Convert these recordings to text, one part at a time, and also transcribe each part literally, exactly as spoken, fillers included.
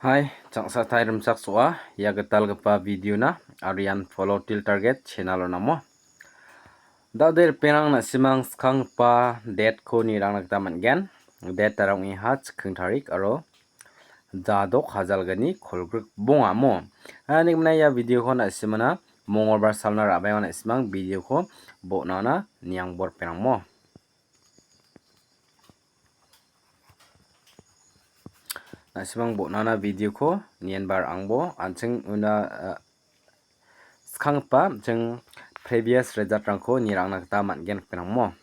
Hai, changsatai rimchaksoa, ia gitalgipa video-na, aro ian Follow Till Target channel-o namo. Dal·de ripengrang na·simang skanggipa date-ko nirangna gita man·gen. Date-ara ong·eha chikking tarik aro jadok hajalgni kolgrik bongamo. Ani gimina ia video-ko na·simana mongolbar salna ra·baenga na·simang video-ko bon·ana niangbo ripengrangmo. Na·simang bon·ana video-ko nienba ra·angbo an·ching una, eh, skanggipa an·ching previous result-rangko nirangna gita man·gen ripengrangmo.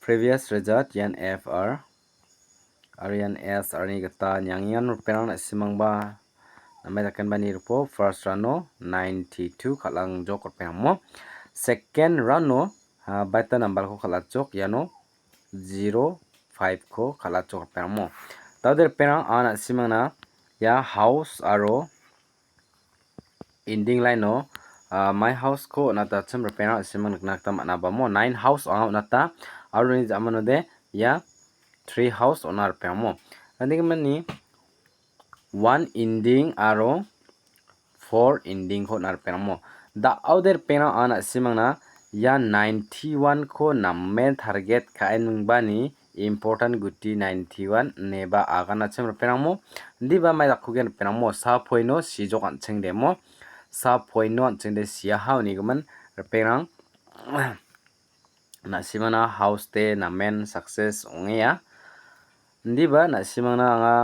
Previous result ian F R aro ian S R-ni gita niangengan ripengrang na·simangba name dakenba nirikbo first round-o ninety-two kal·angjok ripengrangmo. Second round-o, ah, baita nambalko kal·atjok iano zero five-ko kal·atjok ripengrangmo. Dal·de ripengrang, ah, na·simangna ia house aro ending line-o, ah, my house-ko on·atachim ripengrang na·simang nikna gita man·a bamo. Nine house anga on·ata aro uni ja·manode ia three house on·a ripengrangmo. Anigimani one ending aro four ending-ko on·a ripengrangmo. Da·ode ripengrang anga na·simangna ia ninety-one-ko namen target ka·enengbani important guti ninety-one ineba aganachim ripengrangmo. Indiba mai dakkugen ripengrangmo sa point-o sijok an·ching demo. Sa point-o an·ching de siaha unigimin ripengrang. Na·simana house de namen success ong·enga. Indiba na·simangna anga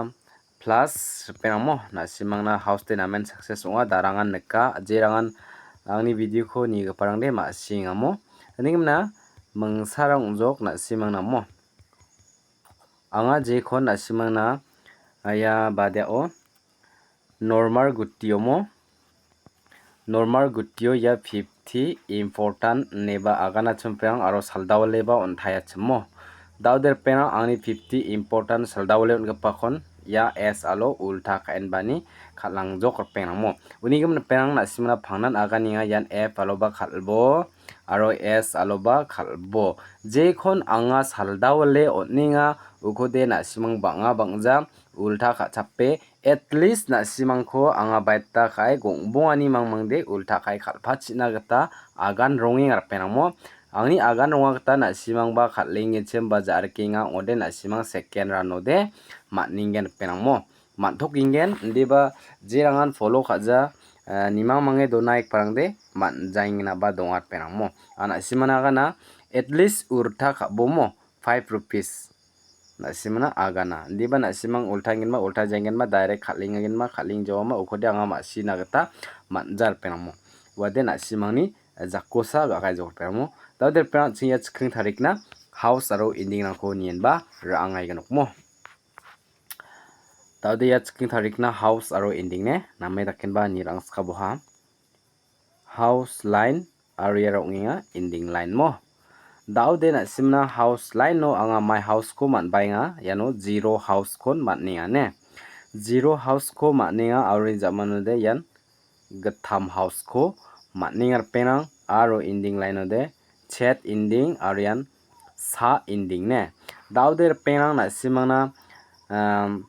plus ripengrangmo, na·simangna house de namen success ong·a, darangan nika, jerangan angni video-ko nigiparangde ma·singamo. Anigimna mingsarang ong·jok na·simangnamo. Anga jekon na·simangna ia badiao normal gutiomo, normal gutio ia fifty important ineba agana chimprang aro saldawaleba on·taiachimo. Dal·de ripengrang angni fifty important saldawale on·gipakon ia S alo ulta ka·enbani kal·angjok ripengrangmo. Unigimin ripengrang na·simna pangnan aganenga ian F aloba kal·bo aro S aloba kal·bo. Jekon anga saldawale on·enga ukode na·simang bang·a bang·ja ulta ka·chape at least na·simangko anga baita ka·e gongbongani mangmangde ulta ka·e kal·pachina gita agan rongenga ripengrangmo. Angni agan ronga gita na·simangba kal·engechim ba ja·rikenga ong·ode na·simang second round-ode man·ningen ripengrangmo. Man·tokingen indiba jerangan follow ka·ja, eh, nimangmange dona ekparangde man·jaengenaba donga ripengrangmo. An na·simana agana at least ulta ka·bomo five rupees. Na·simana agana. Indiba na·simang ulta ingenba, ulta jenggenba, direct kal·engagenba, kal·engjawama, ukode anga ma·sina gita man·ja ripengrangmo. Uade na·simangni jakkosa ga·gaijok ripengrangmo. Dal·de ripengrang ching ia chikking tarikna house aro ending-rangko nienba ra·angaigen okmo. Dal·de ia chikking tarikna house aro ending ne name dakenba nirangskaboha. House line aro iara ong·enga ending line mo. Dal·de na·simna house line-o anga my house-ko man·baenga, iano zero house-kon man·enga ne. Zero house-ko man·enga aro uni ja·manode ian gittam house-ko man·enga ripengrang aro ending line-ode chet ending aro ian sa ending ne. Dal·de ripengrang na·simangna, um,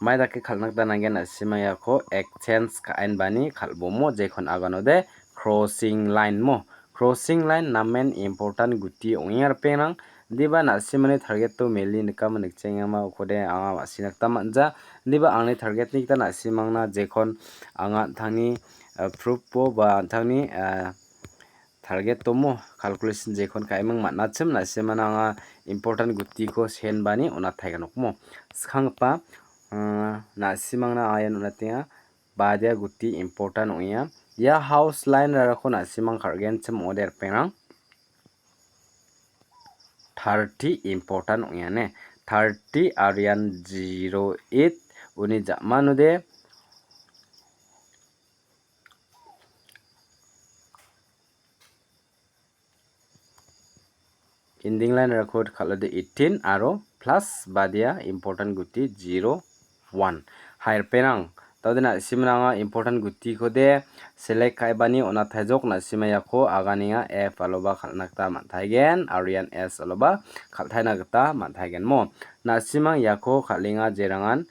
mai dake kal·na gita nanggen na·simang iako exchange ka·enbani kal·bomo jekon aganode crossing line mo. Crossing line namen important guti ong·enga ripengrang. Indiba na·simani target-o meli nikama nikchengama ukode anga ma·sina gita man·ja. Indiba angni target-ni gita na·simangna jekon anga an·tangni, eh, proof-o ba an·tangni, eh, target-o mo calculation jekon ka·eming man·achim na·simana anga important gutiko senbani on·ataigen okmo. Skanggipa, eh, na·simangna anga ian on·atenga. Badia guti important ong·enga. Ia house line-rarako na·simang kal·genchim ong·ode ripengrang. Thirty important ong·enga ne. Thirty aro ian zero eight uni ja·manode ending line record kal·ode eighteen aro plus badia important guti zero one. Hai ripengrang, dal·de na·simna anga important gutikode select ka·ebani on·ataijok na·sima iako aganenga F aloba kal·na gita man·taigen aro ian S aloba kal·taina gita man·taigen mo. Na·simang iako kal·enga jerangan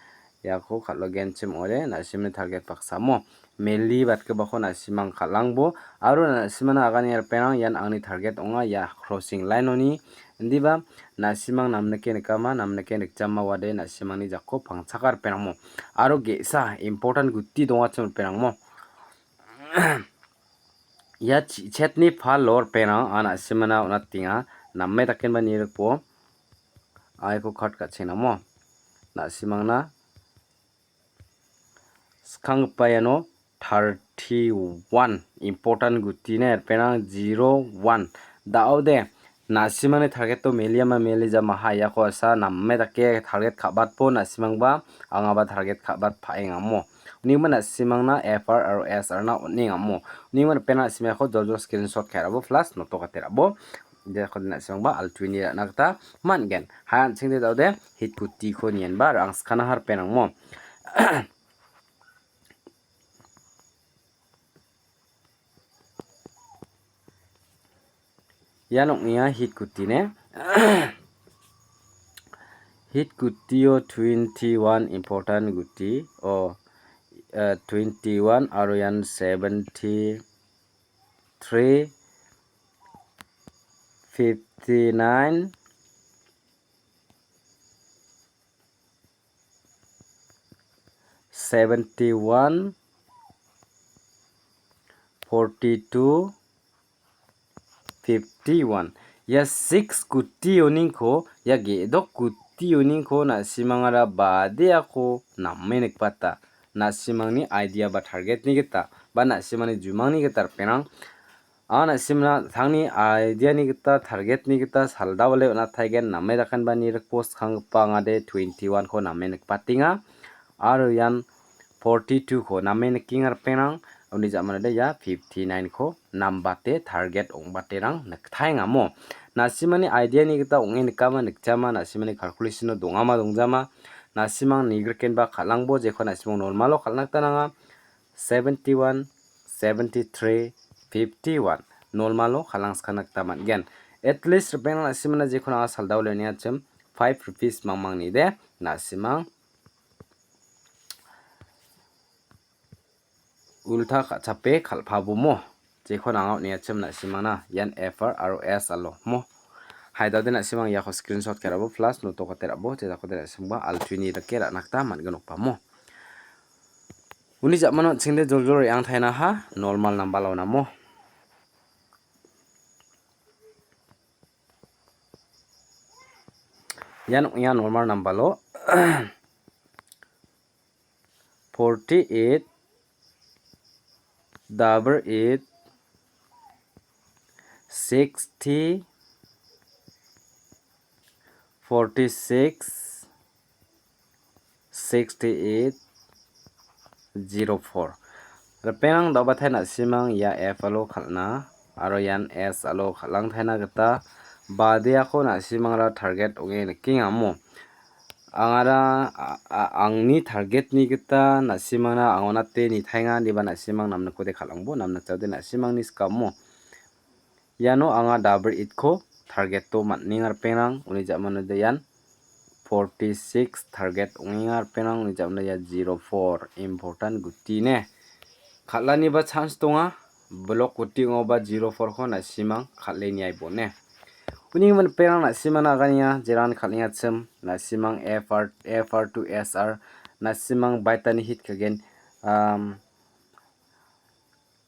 Iako kal·ogenchim ong·ode, na·simni target baksamo meli batgipako na·simang kal·angbo, aro na·simana agane ripengrang, ian angni target ong·a, ia crossing line-oni. Indiba na·simang namnike nikama, namnike nikjama wade na·simangni jakko pangchaka ripengrangmo. Aro ge·sa important guti dongachim ripengrangmo. Ia chi-, chetni palo ripengrang, a na·simana on·atenga, name dakenba nirikbo. Aiko card ka·cheng namo. Na·simangna skanggipa iano thirty-one important guti ne ripengrang zero one. Da·ode, na·simangni target-o meliama melijamaha iako asa name dake target ka·batbo na·simangba angaba target ka·bat pa·engamo. Unigimin na·simangna F R aro S R na on·engamo. Unigimin ripengrang na·simangko joljol screenshot ka·e rabo plus noto ka·e rabo. Jekon na·simangba altuini ra·na gita man·gen. Hai an·chingde da·ode hit gutiko nienba ra·angskana harpengrangmo. Ian ong·a hit guti ne. Hit gutio twenty-one important guti. O, eh, twenty-one aro ian seventy-three, fifty-nine, seventy-one, forty-two, fifty-one. Ia six guti oningko, ia ge·dok guti oningko na·simangara badeako name nikbata. Na·simangni idea ba target-ni gita, ba na·simangni jumangni gita ripengrang, a na·simna tangni idea-ni gita, target-ni gita saldawale on·ataigen name dakenba nirikbo skanggipa ong·ade twenty-one-ko name nikbatenga. Aro ian forty-two-ko name nikenga ripengrang. Uni ja·manode ia fifty-nine-ko nambate target ong·baterang niktaengamo. Na·simani idea-ni gita ong·e nikama nikjama, na·simani calculation-o dongama dongjama, na·simang nigrikenba kal·angbo jeko na·simang normal-o kal·na gita nanga. Seventy-one, seventy-three, fifty-one. Normal-o kal·angskana gita man·gen. At least ripengrang na·simana jekon anga saldao leoniachim five rupees mangmangni de na·simang ulta ka·chape kal·pabomo. Jekon anga on·eachim na·simangna ian F R aro S alo mo. Haidade na·simang iako screenshot ka·e rabo plus noto ka·e rabo, jedakode na·simangba altuini dake ra·na gita man·gen okpamo. Uni ja·mano an·chingde joljol re·angtainaha normal nambalo namo. Ian ong·a normal nambalo forty-eight, double eight, sixty, forty-six, sixty-eight, zero four. Ripengrang da·batai na·simang ia F alo kal·na aro ian S alo kal·angtaina gita badeako na·simangra target ong·e nikengamo. Angara, a-, a-, angni target-ni gita na·simangna angonate nitaenga, indiba na·simang namnikode kal·angbo, namnikjaode na·simangni skamo. Iano anga double eight-ko target-o man·enga ripengrang, uni ja·manode ian forty-six target ong·enga ripengrang, uni ja·manode ia zero four important guti ne. Kal·aniba chance donga, block guti ong·aoba zero four-ko na·simang kal·e niaibone. Uni gimin ripengrang na·simangna aganenga, jeran kal·engachim, na·simang F R, F R to S R, na·simang baitani hit ka·gen, um,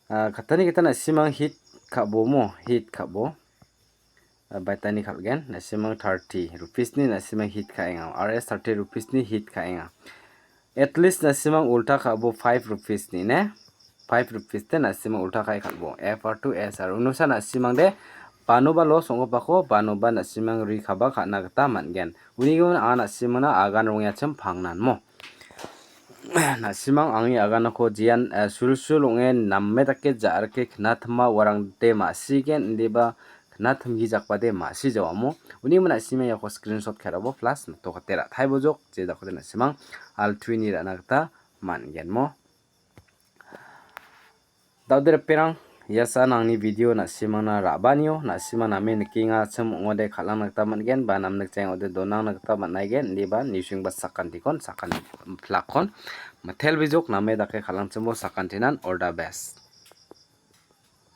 Ah, katani gita na·simang hit ka·bo mo, hit ka·bo. Ah, baitani kal·gen, na·simang thirty rupees-ni na·simang hit ka·enga. R S thirty rupees-ni hit ka·enga. At least na·simang ulta ka·bo five rupees-ni ne? Five rupees-de na·simang ulta ka·e kal·bo. F R to S R. Unosa na·simangde banoba loss ong·gipako, banoba na·simang recover ka·na gita man·gen. Uni gimin anga na·simangna agan rongengachim pangnanmo. Na·simang angni aganako jean, eh, sulsul ong·e name dake ja·rike knatima uarangde ma·sigen, indiba knatimgijakbade ma·sijawamo. Uni gimin na·simang iako screenshot ka·e rabo plus noto ka·e ra·taibojok, jedakode na·simang altuini ra·na gita man·genmo. Da·ode ripengrang, Ia san angni video na·simangna ra·banio, na·sima name nikenga chim ong·ode kal·angna gita man·gen ba namnikjaeng ong·ode donangna gita man·aigen, indiba nisengba sakantikon, sakan plakon, mitel bijok name dake kal·angchimbo sakantinan all the best.